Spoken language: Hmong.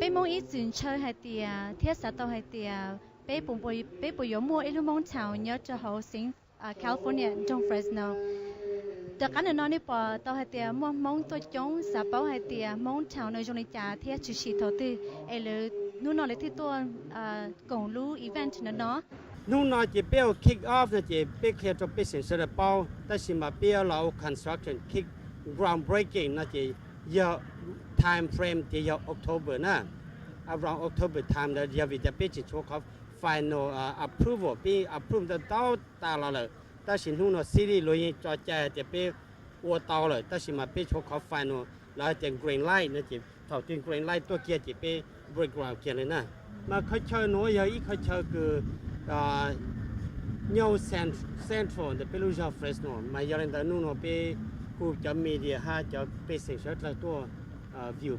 Peb Hmoob ib txwm ntshaw hais tias thiab xav tau hais tias peb puas, peb puas yuav muaj ib lub Hmoob town nyob rau hauv xeev California nroog Fresno. Rov qab ntawm no nej pom tau hais tias muaj Hmoob tuaj coob, xav paub hais tias Hmoob town no zoo li cas thiab tshwm sim thaum twg es lawv hnub no lawv thiaj tuaj koom lub event no no. Hnub no ces peb ua kick off no ces peb qhia rau pej xeem sawv daws paub, tab sis mas peb los ua construction kick, groundbreaking no ces yog time frame ces yog October na. Around October time ntawd yog vim tias peb tseem tshuav qhov final approval, peb approve ntau ntau tas los lawm, tab sis hnub no city luag yeej tso cai hais tias peb ua tau lawm, tab sis mas peb tshuav qhov final, lawv hais tias green light no ces thaum twg green light tuaj kiag ces peb break ground kiag li na. Mas qhov chaw nuav yog ib qhov chaw kws nyob central ntawm peb lub zog Fresno, mas yog li ntawd hnub no peb hu cov media hab cov pej xeem sawv dlawg tuaj view.